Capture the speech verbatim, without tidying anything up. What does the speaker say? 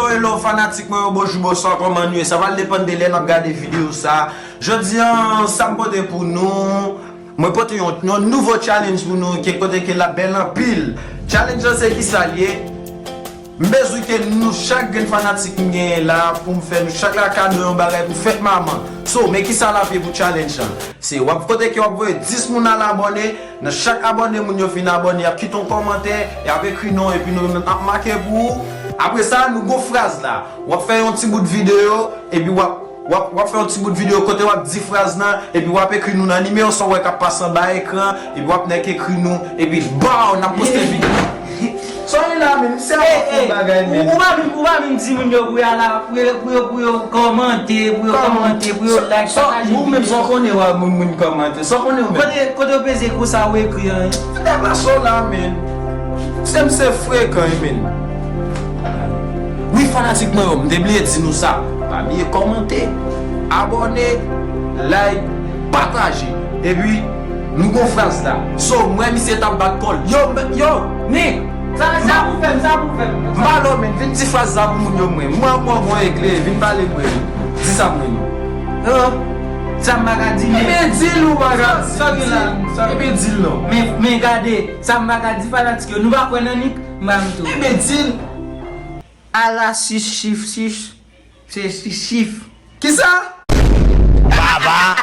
Hello fanatik mwen yo, bonjou, bonswa, kòman nou ye? Sa va depann de lè n ap gade videyo sa. Jodi an, sa m pote pou nou, mwen pote yon, yon nouvo challenge pou nou, ke kote ke l ap bèl anpil. Challenge lan se kisa l ye? M bezwen ke nou chak grenn fanatik m genyen la, pou m fè nou chak la kado yon bagay pou fèt manman. So, men kisa l ap ye pou challenge lan? Se w ap kote ke w ap voye dis moun al abòne. Nan chak abòne moun yo fin abòne, y ap kite yon kòmantè, y ap ekri non, epi nou menm n ap make pou ou. Apre sa, nou gon fraz la. W ap fè yon ti bout videyo, epi w ap, w ap, w ap fè yon ti bout videyo kote w ap di fraz lan, epi w ap ekri nou nan nimewo sa w wè k ap pase anba ekran, epi w ap nèk ekri nou, epi baw, n ap poste videyo. Sa w ye la menm, se ap fè bagay menm. Ou pa menm, ou pa menm di moun yo pou y al, pou yo, pou yo, pou yo kòmante, pou yo kòmante, pou yo like, pataje. Ou menm sa w konnen w ap moun, moun kòmante, sa w konnen ou menm. Kote, kote w peze kou sa ou ekri an? Fè pa sa w la menm. Se m se frekan wi menm. Wi fanatik mwen yo, m te bliye di nou sa. Pa bliye kòmante, abòne, like, pataje. Epi, nou gon fraz la. So, m wè misye t ap bat kò l. Yo, m, yo, Nick! Sa, sa pou fè m, sa pou fè m. M pale w, men, vin di fraz la pou moun yo mwen. Mwen ak mwen gon egle, vin pale mwen. Di sa mwen. Yo, sa m pa ka di, men. Ebyen, di l ou pa ka di. Sa gen la. Ebyen, di l non. Men, men gade, sa m pa ka di fanatik yo. Nou pa kwè nan Nick? M pa m tou. Ebyen, di l. Ala sis chif, sis, se sis chif. Kisa? Baba!